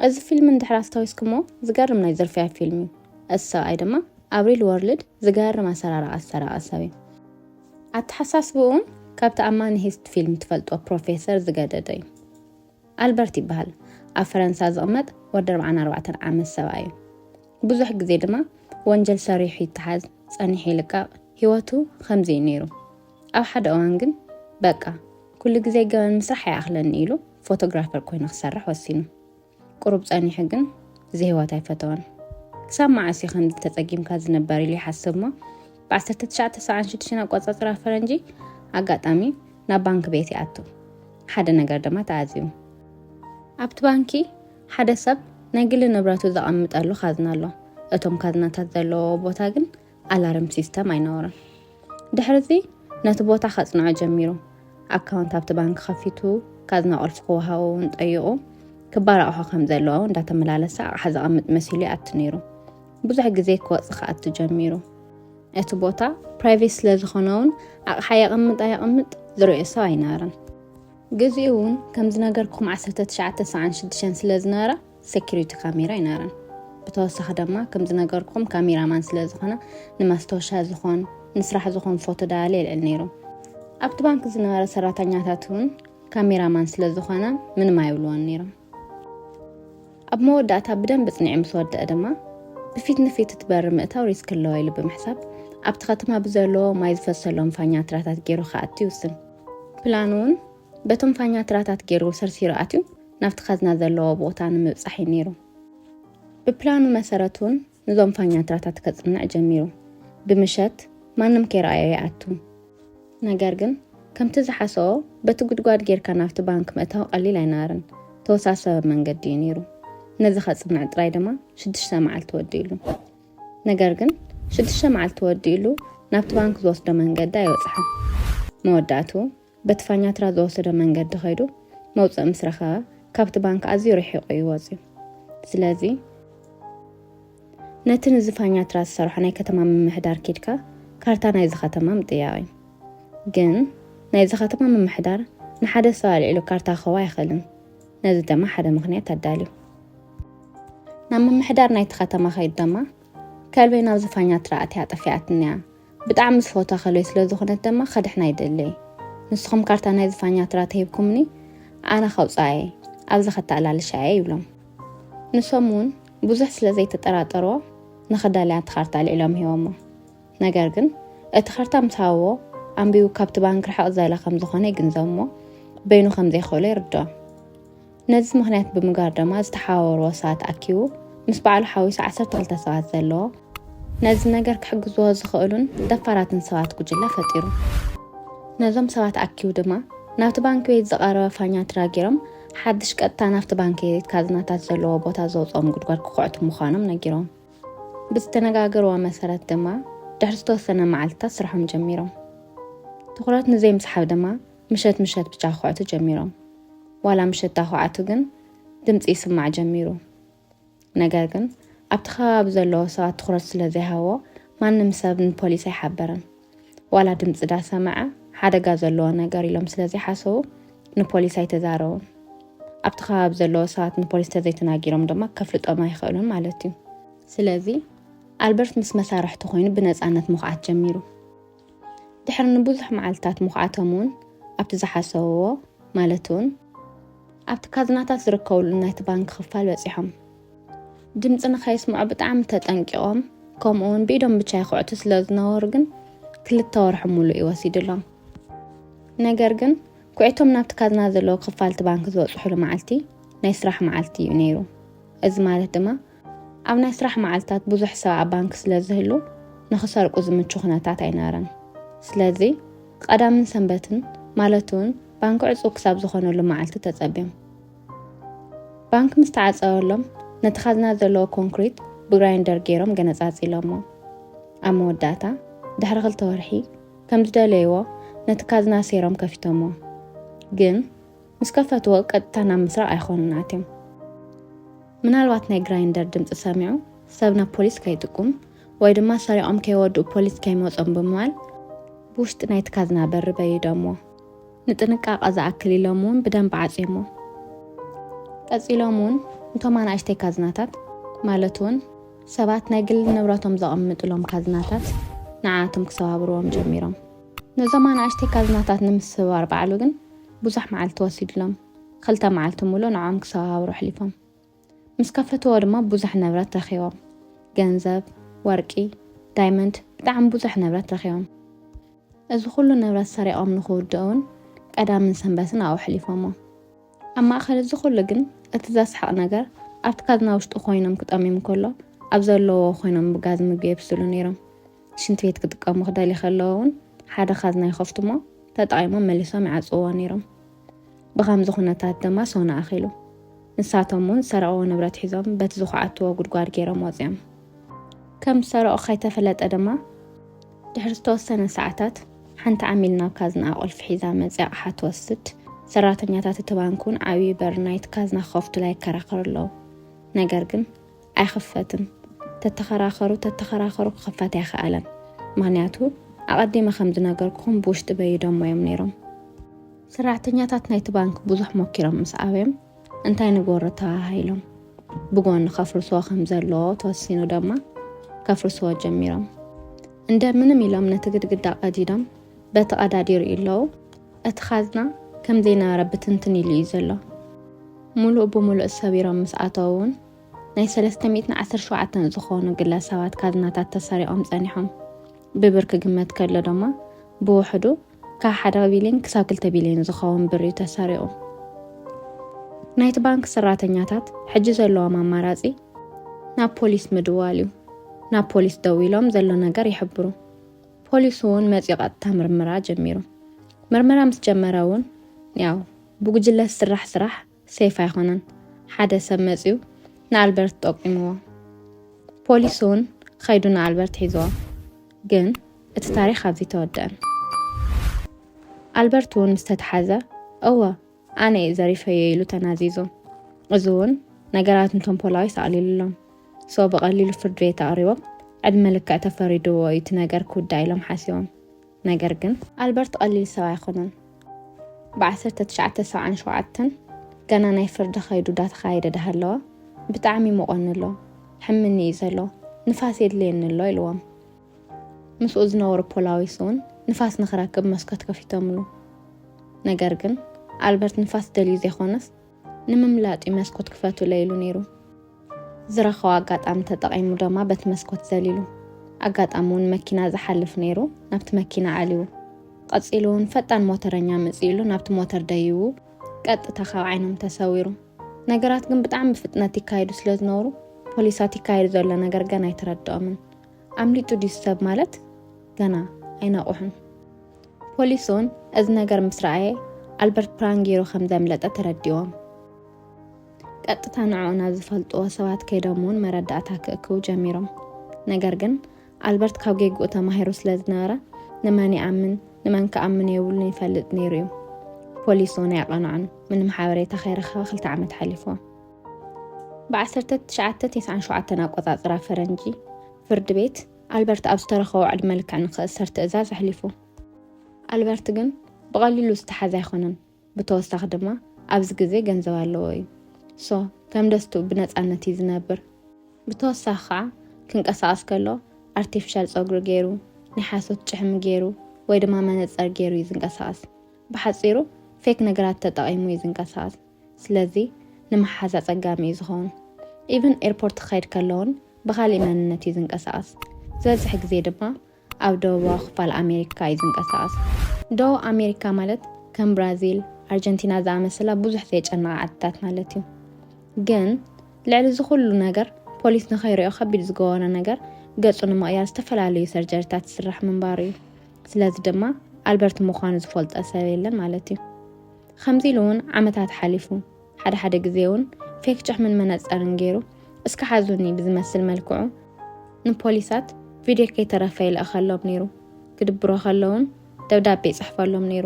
እዚ ፊልም እንድሕር ኣስታዊስኩሞ፣ ዝገርም ናይ ዝርፍያ ፊልም እዩ። እዚ ሰብኣይ ድማ ኣብ ሪል ወርልድ ዝገርም ኣሰራርሓ ዝሰረቐ ሰብ እዩ። ኣተሓሳስብኡ እውን ካብ ተኣማኒ ሄስት ፊልም ትፈልጦ ፕሮፌሰር ዝገደደ እዩ። ኣልበርት ይበሃል። ኣብ ፈረንሳ ዝቕመጥ ወዲ ኣርባዓን ኣርባዕተን ዓመት ሰብኣይ እዩ። ብዙሕ ግዜ ድማ ወንጀል ሰሪሑ ይተሓዝ፣ ጸኒሑ ይልቀቕ። ህይወቱ ከምዚ እዩ ነይሩ። ኣብ ሓደ እዋን ግን በቃ ኩሉ ግዜ ገበን ምስራሕ ኣይኣኽለኒ ኢሉ ፎቶግራፈር ኮይኑ ክሰርሕ ወሲኑ። ቁሩብ ጸኒሑ ግን እዚ ህይወት ኣይፈተወን። ክሳብ መዓስ እዩ ከምዚ ተጸጊምካ ዝንበር ኢሉ ይሓስብ እሞ ብ1976 ኣቆጻጽራ ፈረንጂ ኣጋጣሚ ናብ ባንክ ቤት ይኣቱ። ሓደ ነገር ድማ ተኣዝዩ። ኣብቲ ባንኪ ሓደ ሰብ ናይ ግሊ ንብረቱ ዘቐምጠሉ ካዝና ኣሎ። እቶም ካዝናታት ዘለዎ ቦታ ግን ኣላርም ሲስተም ኣይነበሮን። ድሕሪ እዚ ነቲ ቦታ ከጽንዖ ጀሚሩ። ኣካውንት ኣብቲ ባንክ ከፊቱ፣ ካዝና ቁልፊ ክወሃቦ እውን ጠይቑ። ክባር ኣቑሑ ከም ዘለዎ እንዳተመላለሰ ኣቕሓ ዘቐምጥ መሲሉ ይኣቱ ነይሩ። ብዙሕ ግዜ ክወጽእ ክኣቱ ጀሚሩ። እቲ ቦታ ፕራይቬት ስለ ዝኾነ እውን ኣቕሓ የቐምጥ ኣየቐምጥ ዝርእዮ ሰብ ኣይነበረን። ግዜኡ እውን ከም ዝነገርኩም 1996 ስለ ዝነበረ ሴኩሪቲ ካሜራ ኣይነበረን። ብተወሳኺ ድማ ከም ዝነገርኩም ካሜራማን ስለ ዝኾነ ንመስታወሻ ዝኾን ንስራሕ ዝኾን ፎቶ ዳያለ የልዕል ነይሩ። ኣብቲ ባንክ ዝነበረ ሰራተኛታት እውን ካሜራማን ስለ ዝኾነ ምንም ኣይብልዎን ነይሮም። ኣብ መወዳእታ ብደንብ ጽኒዑ ምስ ወደአ ድማ ብፊት ንፊት እትበሪ ምእታው ሪስክ ኣለዎ ኢሉ ብምሕሳብ ኣብቲ ከተማ ብዘለዎ ማይ ዝፈሰሎም ፋኛትራታት ገይሩ ክኣቱ ይውስን። ፕላኑ እውን በቶም ፋኛትራታት ገይሩ ሰርሲሩ ኣትዩ ናብቲ ካዝና ዘለዎ ቦታ ንምብጻሕ እዩ ነይሩ። ብፕላኑ መሰረት እውን ንዞም ፋኛትራታት ከጽንዕ ጀሚሩ። ብምሸት ማንም ከይረኣዮ ይኣቱ። ነገር ግን ከምቲ ዝሓሰቦ በቲ ጉድጓድ ጌርካ ናብቲ ባንክ ምእታው ቀሊል ኣይነበረን። ተወሳሰበ መንገዲ እዩ ነይሩ። ነዚ ከጽንዕ ጥራይ ድማ ሽዱሽተ መዓልቲ ወዲእሉ። ነገር ግን ሽዱሽተ መዓልቲ ወዲእሉ ናብቲ ባንክ ዝወስዶ መንገዲ ኣይበጽሐን። መወዳእቱ በቲ ፋኛትራ ዝወሰዶ መንገዲ ከይዱ መውፅእ ምስ ረኸበ ካብቲ ባንክ ኣዝዩ ርሒቑ እዩ ወፅዩ። ስለዚ ነቲ ንዚ ፋኛትራ ዝሰርሖ ናይ ከተማ ምምሕዳር ኬድካ ካርታ ናይዚ ከተማ ምጥያቕ እዩ። ግን ናይዚ ከተማ ምምሕዳር ንሓደ ሰብ ኣልዒሉ ካርታ ክህቦ ኣይኽእልን። ነዚ ድማ ሓደ ምኽንያት ኣዳልዩ። ናብ ምምሕዳር ናይቲ ከተማ ከይዱ ድማ ከልበይ ናብዚ ፋኛትራ ኣትያ ጠፊኣትኒ እያ። ብጣዕሚ ዝፈትዋ ከልበይ ስለ ዝኾነት ድማ ከድሕና ይደሊ እየ። ንስኹም ካርታ ናይዚ ፋኛትራ ተሂብኩምኒ ኣነ ከውፅኣ እየ፣ ኣብዚ ከተኣላልሻ እየ ይብሎም። ንሶም እውን ብዙሕ ስለ ዘይተጠራጠርዎ ንኽዳልያ እቲ ካርታ ኣልዒሎም ሂቦሞ። ነገር ግን እቲ ካርታ ምስ ሃብዎ ኣንቢቡ ካብቲ ባንክ ርሕቕ ዝበለ ከም ዝኾነ ይግንዘብ እሞ በይኑ ከም ዘይኽእሎ ይርድኦ። ነዚ ምኽንያት ብምግባር ድማ ዝተሓባበርዎ ሰባት ኣኪቡ ምስ ባዕሉ ሓዊሱ 12 ሰባት ዘለዎ ነዚ ነገር ክሕግዝዎ ዝኽእሉን ደፋራትን ሰባት ጉጅለ ፈጢሩ። ነዞም ሰባት ኣኪቡ ድማ ናብቲ ባንክ ቤት ዝቐረበ ፋኛትራ ገይሮም ሓድሽ ቀጥታ ናብቲ ባንክ ቤት ካዝናታት ዘለዎ ቦታ ዘውፅኦም ጉድጓድ ክኹዕቱ ምዃኖም ነጊሮም። ብዝተነጋገርዎ መሰረት ድማ ድሕሪ ዝተወሰነ መዓልትታት ስርሖም ጀሚሮም። ትኹረት ንዘይምስሓብ ድማ ምሸት ምሸት ብቻ ክኹዕቱ ጀሚሮም። ዋላ ምሸት ዳኹዓቱ ግን ድምፂ ይስማዕ ጀሚሩ። ነገር ግን ኣብቲ ከባቢ ዘለዎ ሰባት ትኹረት ስለ ዘይሃብዎ ማንም ሰብ ንፖሊስ ኣይሓበረን። ዋላ ድምፂ ዳሰምዐ ሓደጋ ዘለዎ ነገር ኢሎም ስለ ዘይሓሰቡ ንፖሊስ ኣይተዛረቡን። ኣብቲ ከባቢ ዘለዎ ሰባት ንፖሊስ ተዘይተናጊሮም ድማ ከፍልጦም ኣይኽእሉን ማለት እዩ። ስለዚ ኣልበርት ምስ መሳርሕቱ ኮይኑ ብነፃነት ምኹዓት ጀሚሩ። ድሕሪ ንብዙሕ መዓልትታት ምኹዓቶም እውን ኣብቲ ዝሓሰብዎ ማለት እውን ኣብቲ ካዝናታት ዝርከብሉ ናይቲ ባንክ ክፋል በፂሖም። ድምፂ ንኸይስምዑ ብጣዕሚ ተጠንቂቖም ከምኡ እውን ብኢዶም ብቻ ይኹዕቱ ስለ ዝነበሩ ግን ክልተ ወርሒ ሙሉእ እዩ ወሲድሎም። ነገር ግን ኩዒቶም ናብቲ ካዝና ዘለዎ ክፋል እቲ ባንክ ዝበፅሑሉ መዓልቲ ናይ ስራሕ መዓልቲ እዩ ነይሩ። እዚ ማለት ድማ ኣብ ናይ ስራሕ መዓልትታት ብዙሕ ሰብ ኣብ ባንክ ስለ ዝህሉ ንኽሰርቁ ዝምቹ ኩነታት ኣይነበረን። ስለዚ ቀዳምን ሰንበትን ማለት እውን ባንክ ዕፁው ክሳብ ዝኾነሉ መዓልቲ ተፀብዮም። ባንክ ምስ ተዓፀወሎም ነቲ ካዝና ዘለዎ ኮንክሪት ብግራይንደር ገይሮም ገነፃፂሎሞ። ኣብ መወዳእታ ድሕሪ ክልተ ወርሒ ከም ዝደለይዎ ነቲ ካዝና ሰይሮም ከፊቶሞ። ግን ምስ ከፈትዎ ቀጥታ ናብ ምስራቕ ኣይኮኑን ኣትዮም። ምናልባት ናይ ግራይንደር ድምፂ ሰሚዑ ሰብ ናብ ፖሊስ ከይጥቁም ወይ ድማ ሰሪቖም ከይወድኡ ፖሊስ ከይመፆም ብምባል ብውሽጢ ናይቲ ካዝና በሪ በይዶሞ። ንጥንቃቐ ዝኣክል ኢሎም እውን ብደንብ ዓፅዮሞ። ቀፂሎም እውን እቶም ኣናእሽተይ ካዝናታት፣ ማለት እውን ሰባት ናይ ግል ንብረቶም ዘቐምጥሎም ካዝናታት፣ ንዓኣቶም ክሰባብርዎም ጀሚሮም። ነዞም ኣናእሽተይ ካዝናታት ንምስባር ባዕሉ ግን ብዙሕ መዓልቲ ወሲድሎም። ክልተ መዓልቲ ሙሉእ ንዕኦም ክሰባብሩ ኣሕሊፎም። ምስ ከፈትዎ ድማ ብዙሕ ንብረት ረኺቦም። ገንዘብ፣ ወርቂ፣ ዳይመንድ፣ ብጣዕሚ ብዙሕ ንብረት ረኺቦም። እዚ ኩሉ ንብረት ሰሪቖም ንኽውድኡ እውን ቀዳምን ሰንበትን ኣብኡ ኣሕሊፎሞ። ኣብ ማእከል እዚ ኩሉ ግን እቲ ዘስሕቕ ነገር ኣብቲ ካዝና ውሽጢ ኮይኖም ክጠምዮም ከሎ ኣብ ዘለውዎ ኮይኖም ብጋዝ ምግቢ የብስሉ ነይሮም። ሽንቲ ቤት ክጥቀሙ ክደልዩ ከለዉ እውን ሓደ ካዝና ይኸፍቱ እሞ ተጠቒሞም መሊሶም ይዓጽውዎ ነይሮም። ብኸምዚ ኩነታት ድማ ሶና ኣኺሉ። ንሳቶም እውን ዝሰረቕዎ ንብረት ሒዞም በቲ ዝኹዓትዎ ጉድጓድ ገይሮም ወፂኦም። ከም ዝሰረቑ ከይተፈለጠ ድማ ድሕሪ ዝተወሰነ ሰዓታት ሓንቲ ዓሚል ናብ ካዝና ቁልፊ ሒዛ መፂኣ ኣቕሓ ትወስድ። ሰራሕተኛታት እቲ ባንክ እውን ዓብዪ በር ናይቲ ካዝና ክኸፍቱላ ይከራኸሩ ኣለዉ። ነገር ግን ኣይኽፈትን። ተተኸራኸሩ ተተኸራኸሩ ክኽፈት ኣይኸኣለን። ምኽንያቱ ኣቐዲመ ከም ዝነገርኩኹም ብውሽጢ በይዶሞ እዮም ነይሮም። ሰራሕተኛታት ናይቲ ባንክ ብዙሕ ሞኪሮም ምስ ኣበዮም እንታይ ንገብሮ ተባሂሎም ብጎኒ ከፍርስዎ ከም ዘለዎ ተወሲኑ ድማ ከፍርስዎ ጀሚሮም። እንደ ምንም ኢሎም ነቲ ግድግዳ ቀዲዶም በቲ ቀዳድ ይርእዩ ኣለዉ። እቲ ካዝና ከም ዘይነበረ ብትንትን ኢሉ እዩ ዘሎ። ሙሉእ ብሙሉእ ሰቢሮም ምስ ኣተዉ እውን ናይ ሰለስተ ሚእትን ዓሰርተ ሸውዓተን ዝኾኑ ግለሰባት ካዝናታት ተሰሪቖም ጸኒሖም። ብብር ክግመት ከሎ ድማ ብውሕዱ ካብ ሓደ ቢልዮን ክሳብ ክልተ ቢልዮን ዝኸውን ብር እዩ ተሰሪቑ። ናይቲ ባንክ ሰራሕተኛታት ሕጂ ዘለዎም ኣማራጺ ናብ ፖሊስ ምድዋል እዩ። ናብ ፖሊስ ደዊሎም ዘሎ ነገር ይሕብሩ። ፖሊስ እውን መጺኡ ቀጥታ ምርመራ ጀሚሩ። ምርመራ ምስ ጀመረ እውን ያው ብጉጅለ ዝስራሕ ስራሕ ሴፍ ኣይኮነን። ሓደ ሰብ መጺኡ ንኣልበርት ጠቂምዎ። ፖሊስ እውን ከይዱ ንኣልበርት ሒዝዎ። ግን እቲ ታሪኽ ኣብዚ ተወደአን። ኣልበርት እውን ምስ ተተሓዘ እወ ኣነ እየ ዘሪፈዮ ኢሉ ተናዚዙ። እዚ እውን ነገራት ንቶም ፖላዊስ ኣቕሊሉሎም። ሶ ብቐሊሉ ፍርድ ቤት ኣቕሪቦም ዕድመ ልክዕ ተፈሪድዎ እዩ እቲ ነገር ክውዳእ ኢሎም ሓሲቦም። ነገር ግን ኣልበርት ቀሊል ሰብ ኣይኮነን። ብ1977 ገና ናይ ፍርዲ ከይዱ እንዳተኻየደ ዳሃለወ ብጣዕሚ ይሞቐኒ ኣሎ፣ ሕምኒ እዩ ዘሎ፣ ንፋስ የድልየኒ ኣሎ ኢልዎም። ምስኡ ዝነበሩ ፖላዊስ እውን ንፋስ ንኽረክብ መስኮት ከፊቶምሉ። ነገር ግን ኣልበርት ንፋስ ደልዩ ዘይኮነስ ንምምላጥ እዩ መስኮት ክፈቱለ ኢሉ ነይሩ። ዝረኸቦ ኣጋጣሚ ተጠቒሙ ድማ በቲ መስኮት ዘሊሉ። ኣጋጣሚ እውን መኪና ዝሓልፍ ነይሩ፣ ናብቲ መኪና ዓሊቡ። ቀጺሉ እውን ፈጣን ሞተረኛ መጺእሉ ናብቲ ሞተር ደይቡ ቀጥታ ካብ ዓይኖም ተሰዊሩ። ነገራት ግን ብጣዕሚ ብፍጥነት ይካየዱ ስለ ዝነበሩ ፖሊሳት ይካየድ ዘሎ ነገር ገና ኣይተረድኦምን። ኣምሊጡ ድዩ ሰብ ማለት ገና ኣይነቑሑን። ፖሊስ እውን እዚ ነገር ምስ ረኣየ ኣልበርት ፕራንክ ገይሩ ከም ዘምለጠ ተረዲዎም። ቀጥታ ንዕኡ ናብ ዝፈልጥዎ ሰባት ከይዶም እውን መረዳእታ ክእክቡ ጀሚሮም። ነገር ግን ኣልበርት ካብ ጌግኡ ተማሂሩ ስለ ዝነበረ ንመን ይኣምን ንመን ክኣምን የብሉን ይፈልጥ ነይሩ እዩ። ፖሊስ እውን ኣይቐንዖን። ምንም ሓበሬታ ከይረኸበ ክልተ ዓመት ሓሊፍዎ። ብ1997 ኣቆጻጽራ ፈረንጂ ፍርዲ ቤት ኣልበርት ኣብ ዝተረኸቦ ዕድመ ልክዕ ንክእሰር ትእዛዝ ኣሕሊፉ። ኣልበርት ግን ብቐሊሉ ዝተሓዘ ኣይኮነን። ብተወሳኺ ድማ ኣብዚ ግዜ ገንዘብ ኣለዎ እዩ። ሶ ከም ደስትኡ ብነጻነት እዩ ዝነብር። ብተወሳኺ ከዓ ክንቀሳቐስ ከሎ ኣርቲፊሻል ጸጉሪ ገይሩ፣ ናይ ሓሶት ጭሕሚ ገይሩ ወይ ድማ መነጸር ገይሩ እዩ ዝንቀሳቐስ። ብሓጺሩ ፌክ ነገራት ተጠቒሙ እዩ ዝንቀሳቐስ። ስለዚ ንምሓዝ ኣጸጋሚ እዩ ዝኸውን። ኢቭን ኤርፖርት ክኸይድ ከሎ እውን ብኻሊእ መንነት እዩ ዝንቀሳቐስ። ዝበዝሕ ግዜ ድማ ኣብ ደቡባዊ ክፋል ኣሜሪካ እዩ ዝንቀሳቐስ። ደቡብ ኣሜሪካ ማለት ከም ብራዚል፣ ኣርጀንቲና ዝኣመሰላ ብዙሕ ዘየጨነቓ ዓድታት ማለት እዩ። ግን ልዕሊ እዚ ኩሉ ነገር ፖሊስ ንኸይሪኦ ከቢድ ዝገበሮ ነገር ገጹ ንምቕያር ዝተፈላለዩ ሰርጀሪታት ዝስራሕ ምንባሩ እዩ። ስለዚ ድማ ኣልበርት ምዃኑ ዝፈልጦ ሰብ የለን ማለት እዩ። ከምዚ ኢሉ እውን ዓመታት ሓሊፉ። ሓደ ሓደ ግዜ እውን ፌክ ጭሕምን መነጸርን ገይሩ እስኪ ሓዙኒ ብዝመስል መልክዑ ንፖሊሳት ቪድዮ ከይተረፈ ይልእኸሎም ነይሩ። ክድብሮ ከሎ እውን ደብዳቤ ይጽሕፈሎም ነይሩ።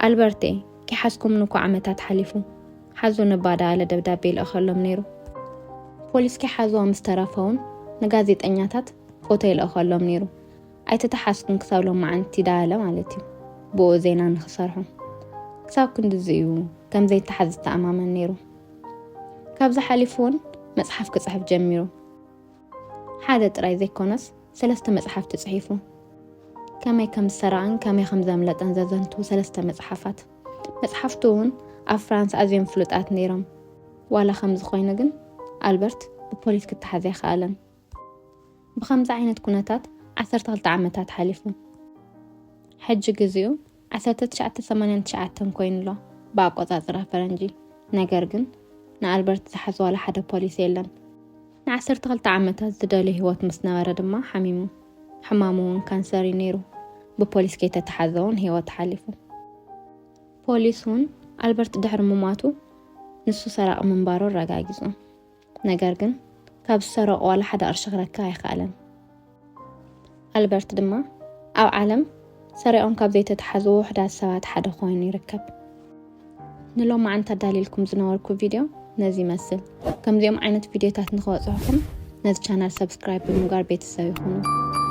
ኣልበርቴ፣ ከይሓዝኩምኒ እኮ ዓመታት ሓሊፉ፣ ሓዙኒ እባ ዳኣለ ደብዳቤ ይልእኸሎም ነይሩ። ፖሊስ ከይሓዝዎ ምስ ተረፈ እውን ንጋዜጠኛታት ፎቶ ይልእኸሎም ነይሩ። ኣይተተሓዝኩን ክሳብ ሎማዓንቲ ዳኣለ ማለት እዩ፣ ብኡ ዜና ንክሰርሑ። ክሳብ ክንድዚ እዩ ከም ዘይተሓዝ ዝተኣማመን ነይሩ። ካብዚ ሓሊፉ እውን መጽሓፍ ክጽሕፍ ጀሚሩ። ሓደ ጥራይ ዘይኮነስ ሰለስተ መጽሓፍቲ ጽሒፉ። ከመይ ከም ዝሰረቐን ከመይ ከም ዘምለጠን ዘዘንቱ ሰለስተ መጽሓፋት። መጽሓፍቱ እውን ኣብ ፍራንስ ኣዝዮም ፍሉጣት ነይሮም። ዋላ ከምዚ ኮይኑ ግን ኣልበርት ብፖሊስ ክተሓዝ ኣይከኣለን። ብኸምዚ ዓይነት ኩነታት ዓሰርተ ክልተ ዓመታት ሓሊፉ። ሕጂ ግዜኡ ዓሰርተ ትሽዓተ ሰማንያን ትሽዓተን ኮይኑ ኣሎ ብኣቆጻጽራ ፈረንጂ። ነገር ግን ንኣልበርት ዝሓዝ ዋላ ሓደ ፖሊስ የለን። ንዓሰርተ ክልተ ዓመታት ዝደልዮ ህይወት ምስ ነበረ ድማ ሓሚሙ። ሕማሙ እውን ካንሰር እዩ ነይሩ። ብፖሊስ ከይተተሓዘ እውን ህይወት ሓሊፉ። ፖሊስ እውን ኣልበርት ድሕሪ ምሟቱ ንሱ ሰራቂ ምንባሩ ኣረጋጊጹ። ነገር ግን ካብ ዝሰረቆ ዋላ ሓደ ቅርሺ ክረክብ ኣይከኣለን። ኣልበርት ድማ ኣብ ዓለም ሰሪቆም ካብ ዘይተተሓዙ ውሑዳት ሰባት ሓደ ኮይኑ ይርከብ። ንሎማዓንቲ ኣዳልየልኩም ዝነበርኩ ቪድዮ ነዚ ይመስል። ከምዚኦም ዓይነት ቪድዮታት ንክበፅሑኩም ነዚ ቻናል ሰብስክራይብ ብምግባር ቤተሰብ ይኹኑ።